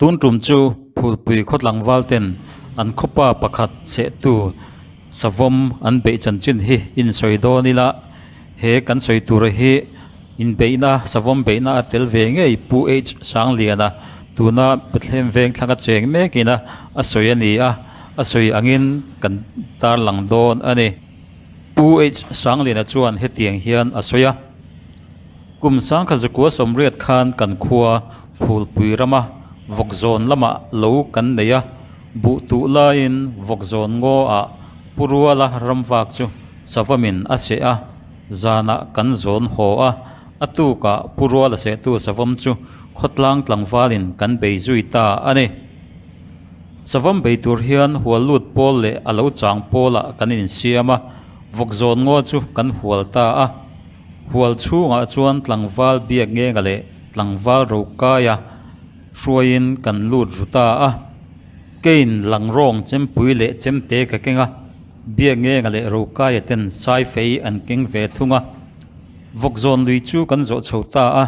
Tun tum chu Phulpui khaw tlangval ten an khawpa pakhat chehtu savawm an beih chanchin hi insawi dawn ila, he kan sawi tura hi inbeihna savawm beihna a tel ve ngei Pu H Sangliana tuna Bethlehem veng thlanga cheng mekin a a sawi a ni a, a sawi angin kan tarlang dawn a ni. Pu H Sangliana chuan hetiang hian a sawi a. Kum sangkhat zakua sawmriat khan kan khua Phulpui rama vawkzawn lamah lo kan nei a, buh tuh laiin vawkzawn ngaw ah Pu Ruala ramvak chu Savamin a seh a, zanah kan zawn haw a, a tukah Pu Ruala sehtu Savam chu khawtlang tlangvalin kan bei zui ta a ni. Savam bei tur hian hual lut pawl leh a lo chang pawlah kan insiam a, vawkzawn ngaw chu kan hual ta a. Hual chhungah chuan tlangval biak ngenga leh tlangval rokaia hruaiin kan lut ru ta a. Kein langrawng chempui leh chemte ka keng a, biak ngenga leh rokaia ten saifei an keng ve thung a. Vawkzawn lui chu kan zawh chho ta a,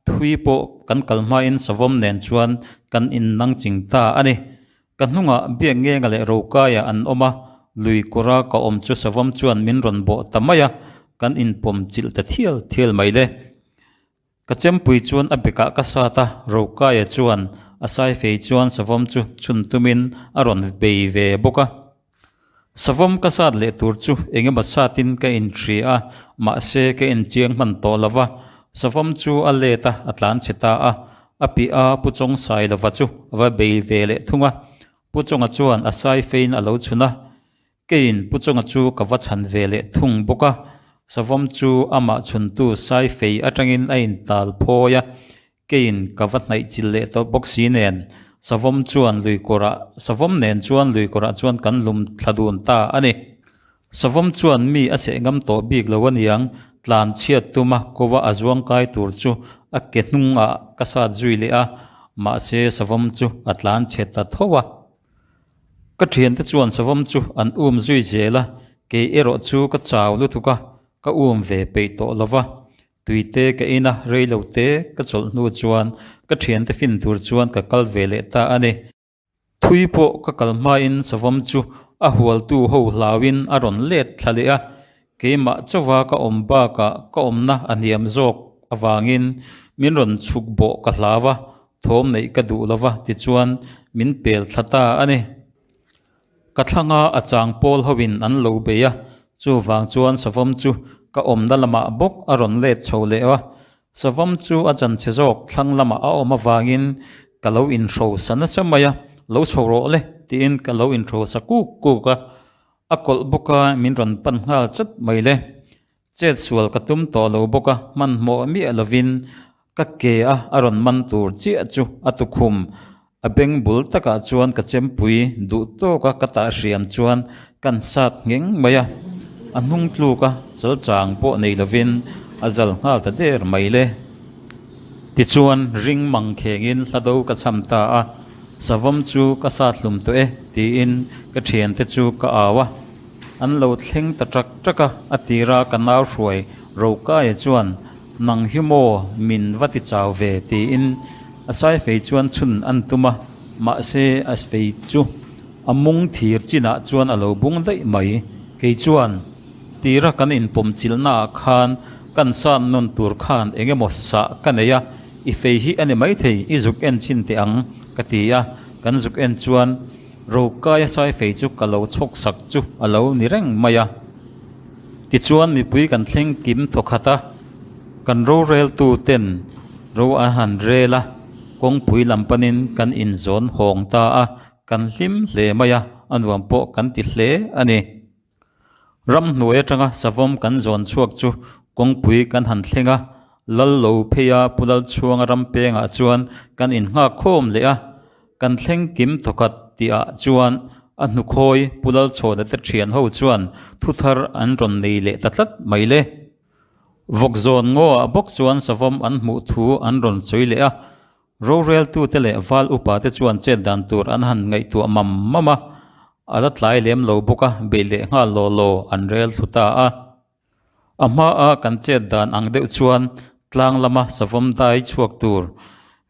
thui pawh kan kal hmain savawm nen chuan kan innang ching ta a ni. Ka hnungah biak ngenga leh rokaia an awm a, lui kawra ka awm chu savawm chuan min rawn bawh ta mai a, kan inpawm chilh ta thial thial mai le. Ka chempui chuan a bekah ka sat a, rokaia chuan a saifei chuan savawm chu chhun tumin a rawn bei ve bawk a. Savawm ka sat leh tur chu eng emaw satin ka inhria a, mahse ka inchiang hman tawh lo va, savawm chu a let a, a tlan chhe ta a, a piah a Pu Chawng Sailova chu a va bei ve leh thung a, Pu Chawnga chuan a sai fein a lo chhun a, keiin Pu Chawnga chu ka va chhan ve leh thung bawk a, savawm chu amah chhuntu sai fei atangin a intal phawi a, Keiin ka va hnaih chilh leh tawh bawk si nen, savawm chuan lui kawrah, savawm nen chuan lui kawrah chuan kan lum thla dun ta a ni. Savawm chuan mi a seh ngam tawh bik lo aniang, tlan chhiat tuma kova a zuang kai tur chu a ke hnungah ka sat zui leh a, mahse savawm chu a tlan chhe ta tho a. Ka thiante chuan savawm chu an um zui zel a, kei erawh chu ka chau lutuk a, ka um ve peih tawh lo va. Tuite ka in a, rei lo te ka chawlh hnu chuan ka thiante fin tur chuan ka kal ve leh ta a ni. Thui pawh ka kal hmain savawm chu a hualtu ho hlauin a rawn let thla leh a, keimah chauha ka awm bakah ka awmna a hniam zawk avangin min rawn chhuk bawh ka hlau a, thawm neih ka duh lova tichuan min pel thla ta a ni. Ka thlanga a chang pawl hoin an lo bei a, chuvang chuan savawm chu ka awmna lamah bawk a rawn let chho leh a. Savawm chu a chanchhe zawk thlang lamah a awm avangin ka lo inhrosa nasa mai a, lo chho rawh le tiin ka lo inhrosa kuk kuk a, a kawlh bawk a min rawn pan nghal chat mai le. Chet sual ka tum tawh lo bawk a, hmanhmawh miah lovin ka ke a a rawn man tur chiah chu a tukhum. A beng bul takah chuan ka chempui duh tawk a ka tah hriam chuan kan sat ngheng mai a, a hnung tluk a chal chang pawh nei lovin a zal nghal ta der mai le. Tichuan ring mang khengin hla do ka cham ta a, savawm chu ka sat hlum tawh e tiin ka thiante chu ka au a. An lo thleng ta ṭak ṭak a, a tira ka nau hruai Rokaia chuan, Nang hi maw min va ti chau ve? tiin a saifei chuan chhun an tum a, mahse a fei chu a mung thir chinah chuan a lo bung daih mai. Kei chuan, Tira kan inpawm chilhnaah khan kan san nawn tur khan eng emaw sah ka nei a, i fei hi a ni maithei, i zuk en chhin teh ang, ka ti a, kan zuk en chuan, Rokaia saifei chu ka lo chhawk sak chu a lo ni reng mai a. Tichuan mipui kan thleng kim thaw khat a, kan roreltu ten ro an han rel a, kawngpui lam panin kan inzawn hawng ta a, kan hlim hle mai a, a nuam pawh kan ti hle a ni. Ramhnuai atanga savawm kan zawn chhuak chu kawngpui kan han thleng a, lal lo pheia Pu Lalchhuanga ram pengah chuan kan innghak khawm leh a, kan thleng kim thawkhat tihah chuan a hnukhawi Pu Lalchhawna te thian ho chuan thu thar an rawn nei leh ta tlat mai le. Vawkzawn ngaw-ah bawk chuan savawm an hmuh thu an rawn sawi leh a, Roreltute leh val upate chuan chet dan tur an han ngaihtuah mam mam a, a la tlai lem lo bawk a, beih leh nghal law law an rel thlu ta a. A hmaa kan chet dan ang deuh chuan tlang lama savawm dai chhuak tur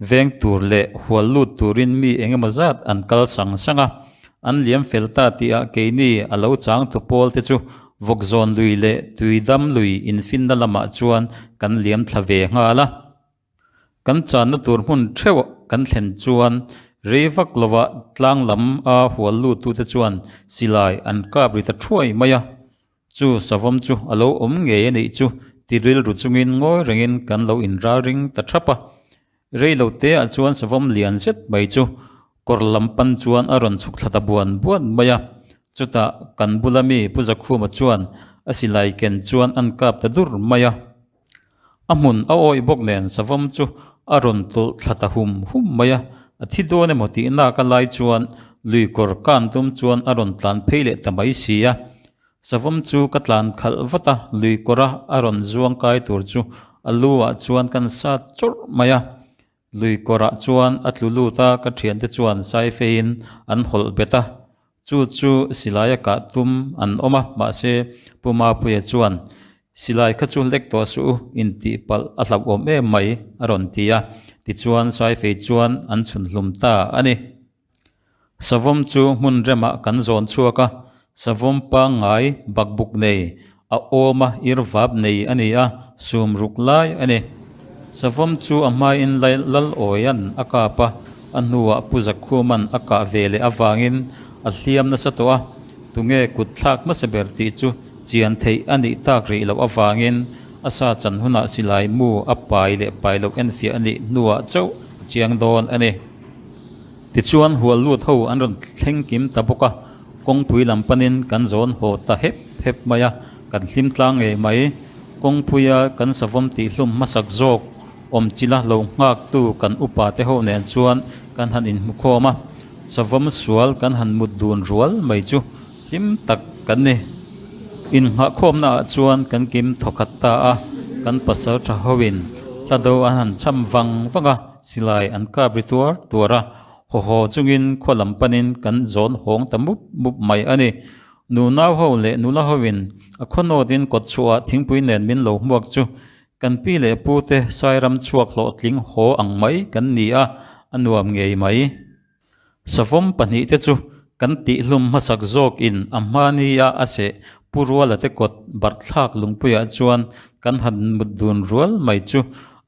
Veng tur leh hual lut turin mi engemaw zat an kal sang sang a, an liam fel ta tihah keini a lo changtu pawl te chu Vawkzawn lui leh Tuidam lui infinna lamah chuan kan liam thla ve nghal a. Kan channa tur hmun theuh kan thlen chuan rei vak lovah tlang lam a hual luttute chuan silai an kap ri ta thuai mai a. Chu savawm chu a lo awm ngei a nih chu ti rilru chungin ngawi rengin kan lo inralring ta thap a. Rei lo te ah chuan savawm lian zet mai chu kawr lam pan chuan a rawn chhuk thla ta buan buan mai a. Chutah kan bula mi Pu Zakhuma chuan a silai ken chuan an kap ta dur mai a. A hmun a awih bawk nen savawm chu a rawn tawlh thla ta hum hum mai a, a thi dawn emaw tih nak a lai chuan lui kawr kan tum chuan a rawn tlan phei leh ta mai si a. Savawm chu ka tlan khalh vat a, lui kawra a rawn zuang kai tur chu a lu ah chuan kan sat chawrh mai a. Lui kawrah chuan a tlu lut a, ka thiante chuan saifeiin an hawlh bet a. Chu chu silaia kah tum an awm a, mahse Pu Mapuia chuan, Silai kha chu lek tawh suh u, intih palh a hlauhawm em mai, a rawn ti a. Tichuan saifei chuan an chhun hlum ta a ni. Savawm chu hmun remah kan zawn chhuak a, savawm pangngai bakbuk nei, a awma ir vap nei a ni a, sum ruk lai a ni. Savawm chu a hmain Lalawian a kap a, a hnuah Pu Zakhuman a kah ve leh avangin a hliam nasa tawh a, tunge kut thlak hmasa ber tih chu chian theih a nih tak rih loh avangin a sa chan hunah silai mu a pai leh pai loh enfiah a nih hnuah chauh a chiang dawn a ni. Tichuan hual lut ho an rawn thleng kim ta bawk a, kawngpui lam panin kan zawn haw ta hep hep mai a, kan hlim tlang ngei mai. Kawngpuia kan savawm tihhlum hmasak zawk awm chila lo nghaktu kan upa te ho nen chuan kan han inhmukhawm a, savawm sual kan han mut dun rual mai chu hlim tak kan ni. Innghahkhawmna ah chuan kan kim thawkhat ta a, kan pasal tha hoin hla do an han cham vang vang a. Silai an kap ri tuar tuar a, haw haw chungin khaw lam panin kan zawn hawng ta mup mup mai a ni. Nunau ho leh nula hoin a khaw nawtin kawt chhuahah thingpui nen min lo hmuak chu kan pi leh pu te Sairam chhuak hlawhtling haw ang mai kan ni a, a nuam ngei mai. Savawm pahnihte chu kan tihhlum hmasak zawkin a hmania a seh Pu Ruala te kawt barthlak lungpuiah chuan kan han mut dun rual mai chu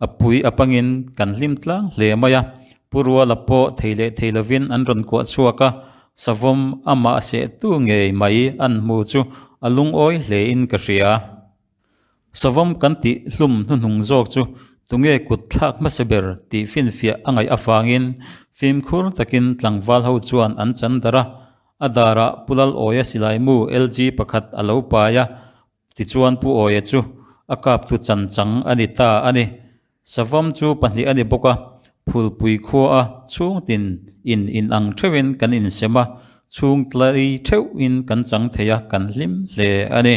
a pui a pangin kan hlim tlang hle mai a. Pu Ruala pawh thei leh thei lovin an rawn kuah chhuak a, savawm amah sehtu ngei mai an hmu chu a lungawi hlein ka hria. Savawm kan tih hlum hnuhnung zawk chu tunge kut thlak hmasa ber tih finfiah a ngaih avangin fimkhur takin tlangval ho chuan an chan darh a, a darah Pu Lalawia silai mu LG pakhat a lo pai a, tichuan Pu Awia chu a kaptu chan chang a ni ta a ni. Savawm chu pahnih a ni bawk a, phulpui khua a chhungtin in inang theuhin kan insem a, chhungtlai theuhin kan chang thei a, kan hlim hle a ni.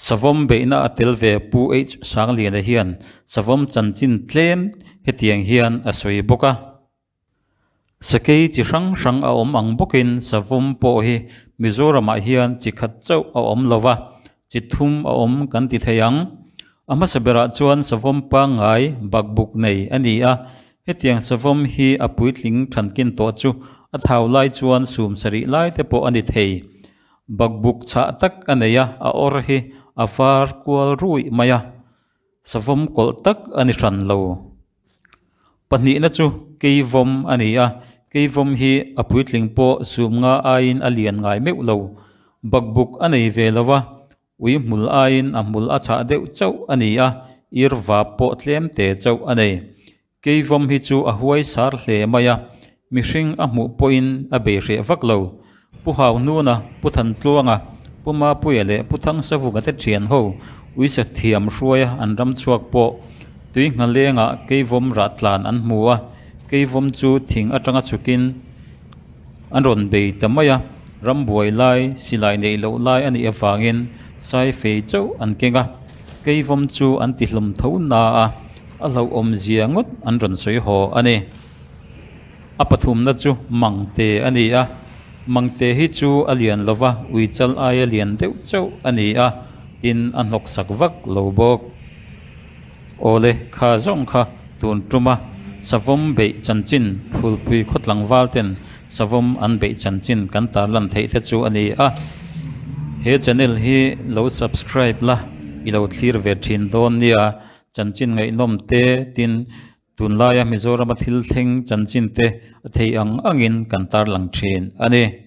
Savawm beihna a tel ve Pu H Sangliana hian savawm chanchin tlem hetiang hian a sawi bawk a. Sakei chi hrang hrang a awm ang bawkin savawm pawh hi Mizoramah hian chi khat chauh a awm lo va, chi thum a awm kan ti thei ang. A hmasa berah chuan savawm pangngai bakbuk nei a ni a, hetiang savawm hi a puitling thankin tawh chu a thau lai chuan sum sarih lai te pawh a ni thei. Bakbuk chhah tak a nei a, a awr hi a var kual ruih mai a, savawm kawlh tak a ni hran lo. Pahnihna chu keivawm a ni a, keivawm hi a puitling pawh sum nga aiin a lian ngai meuh lo. Bakbuk a nei ve lo a, ui hmul aiin a hmul a chhah deuh chauh a ni a, ir vap pawh tlem te chauh a nei. Keivawm hi chu a huai sar hle mai a, mihring a hmuh pawhin a bei hreh vak lo. Pu Hauhnuna, Pu Thantluanga, Pu Mapuia leh Pu Thangsavunga te thian ho uisa thiam hruaia an ram chhuak pawh tui nghalengah Keivawm rah tlan an hmu a, Keivawm chu thing atanga chhukin an rawn bei ta mai a, rambuai lai, silai neih loh lai a nih avangin saifei chauh an keng a, Keivawm chu an tihlum tho na a, a hlauhawmzia ngawt an rawn sawi haw a ni. A pathumna chu Mangte a ni a, Mangte hi chu a lian lo va, Uichal aia lian deuh chauh a ni a, tin a hnawksak vak lo bawk. Awle, kha zawng kha tun tuma Savawm beih chanchin Phulpui khaw tlangval ten Savawm an beih chanchin kan tarlan theih te chu a ni a. He channel hi lo subscribe la i lo thlir ve thin dawn nia. Chanchin ngaihnawm te tin tunlaia Mizorama thil thleng chanchin te a thei ang angin kan tarlang thin a ni.